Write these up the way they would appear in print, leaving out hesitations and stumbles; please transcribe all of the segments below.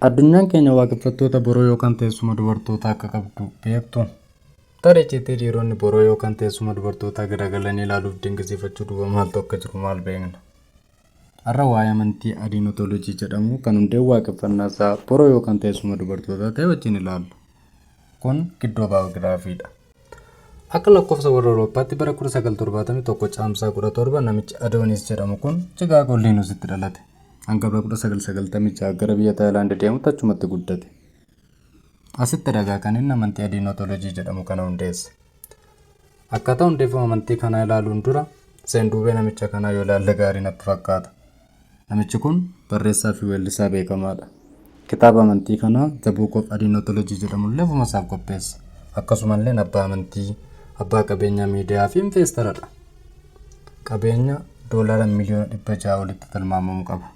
Addunyaan keenya waaqeffattoota boroo yookaan teessuma dubartootaa akka qabdu beektuu? Tarii icciitii dhiironni boroo yookaan teessuma dubartootaa garagalanii ilaaluuf dinqisiifachuu duuba maaltu akka jiru maal beekna? Har'a waa'ee amantii Adiinotolojii jedhamu kan hundeen waaqeffannaa isaa boroo yookaan teessuma dubartootaa ta'e wajjin ilaalla. Kun Giddoo Baayogiraafiidha. Akka lakkoofsa warra Awurooppaatti bara 1971 Caamsaa 17 namichi Adoonis jedhamu kun Chicago Illinoisitti dhalate. Hanga bara 1996 gara biyya Taayilaand deemutti achumatti guddate. Asitti dhagaa kan inni amantii Adiinotolojii jedhamu kana hundeesse. Akkaataa hundeeffama amantii kanaa ilaaluun dura seenduubee namicha kanaa yoo ilaalle gaarii natti fakkaata. Namichi kun barreessaa fi weellisaa beekamaadha. Kitaaba amantii kanaa The Book of Adinotology jedhamullee ofuma isaaf qopheesse. Akkasumallee abbaa amantii, abbaa qabeenyaa miidiyaa fi infeestaradha. Qabeenya doolaara miliyoona 600 olitti tilmaamamu qaba.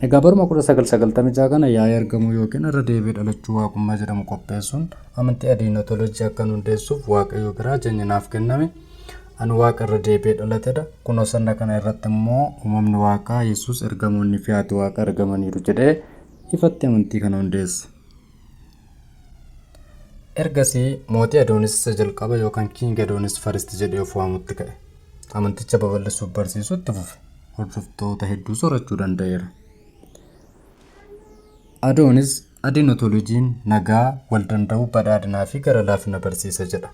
Egaa baruma 1996 kana yaa'ii argamuu yookiin irra deebi'ee dhalachuu waaqummaa jedhamu qopheessuun amantii adiinotolojii akkan hundeessuuf Waaqayyo biraa ajajni naaf kenname. Ani Waaqa irra deebi'ee dhalatedha. Kunoo sirna kana irratti immoo uumamni Waaqaa Yesuus, ergamoonni fi haati Waaqaa argamaniiru jedhee ifatti amantii kana hundeesse. Ergasii mootii Adoonis isa jalqaba yookaan King Adonis First jedhee of waamutti ka'e. Amanticha babal'isuuf barsiisuu itti fufe. Hordoftoota hedduus horachuu danda'eera. Adoonis Adinotolojiin nagaa, wal danda'uu, badhaadhinaa fi gara laafina barsiisa jedha.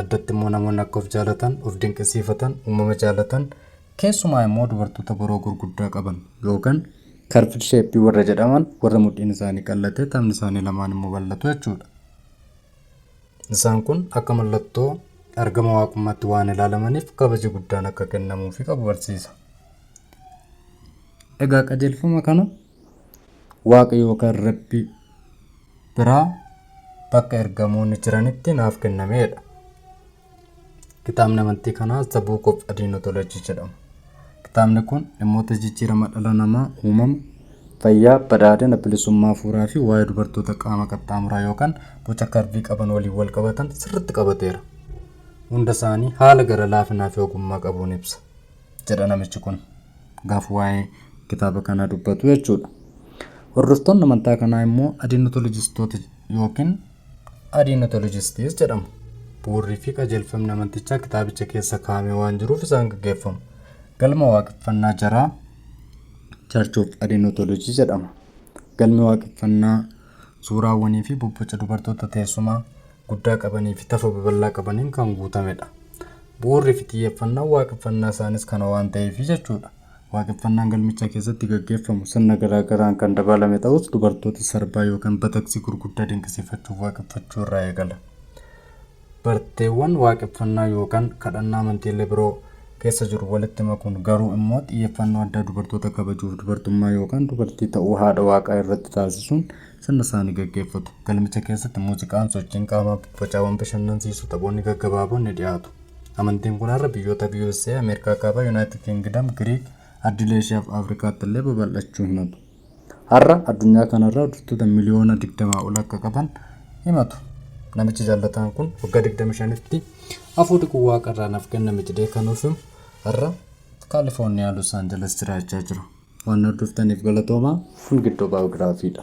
Addatti immoo namoonni akka of jaalatan, of dinqisiifatan, uumama jaalatan, keessumaa immoo dubartoota boroo gurguddaa qaban yookaan curved shape warra jedhaman warra mudhiin isaanii qal'atee taphni isaanii lamaan immoo bal'atu jechuudha. Isaan kun akka mallattoo argama waaqummaatti waan ilaalamaniif kabaji guddaan akka kennamuufii qabu barsiisa. Egaa qajeelfama kana Waaqa yookaan Rabbi biraa bakka ergamoonni jiranitti naaf kennameedha. Kitaabni amantii kanaa The Book of Adinotology jedhama. Kitaabni kun dhimmoota jijjiirama dhala namaa, uumama, fayyaa, badhaadhina, bilisummaa hafuuraa fi waa'ee dubartoota qaama qaxxaamuraa yookaan boca karvii qaban waliin wal qabatan sirriitti qabateera. Hunda isaanii haala gara laafinaa fi ogummaa qabuun ibsa, jedha namichi kun gaafa waa'ee kitaaba kanaa dubbatu jechuudha. Hordoftoonni amantaa kanaa immoo adinotolojistoota yookiin Adinotolojistiis jedhamu. Bu'uurrii fi qajeelfamni amantichaa kitaabicha keessa kaa'amee waan jiruuf isaan gaggeeffamu. Galma waaqeffannaa jaraa Church of Adinotology jedhama. Galmi waaqeffannaa suuraawwanii fi bobboca dubartoota teessuma guddaa qabanii fi tafa babal'aa qabaniin kan guutamedha. Bu'uurri fi xiyyeeffannaan waaqeffannaa isaanis kana waan ta'eefi jechuudha. Waaqeffannaan galmicha keessatti gaggeeffamu sirna garaa garaan kan dabalame ta'us dubartoota sarbaa yookaan bataksii gurguddaa dinqisiifachuuf waaqeffachuu irraa eegala. Barteewwan waaqeffannaa yookaan kadhannaa amantiilee biroo keessa jiru walitti makuun garuu immoo xiyyeeffannoo addaa dubartoota kabajuuf dubartummaa yookaan dubartii ta'uu haadha waaqaa irratti taasisuun sirna isaanii gaggeeffatu. Galmicha keessatti muuziqaan, sochiin qaamaa, bocaawwan bashannansiisu, taphoonni gaggabaaboon ni dhiyaatu. Amantiin kun har'a biyyoota akka USA, Ameerikaa Kaabaa, Yunaayitid Kingidam, Giriik, ardiilee Eeshiyaa fi Afrikaatti illee babal'achuu himatu. Har'a addunyaa kanarraa hordoftoota miliyoona 20 ol akka qaban himatu. Namichi jaallataan kun waggaa 25tti hafuurri kun waaqarraa naaf kenname jedhee kan of himu har'a Kaalifoorniyaa Los Angeles jiraachaa jira. Waan hordoftaniif galatoomaa. Kun Giddoo Baayogiraafiidha.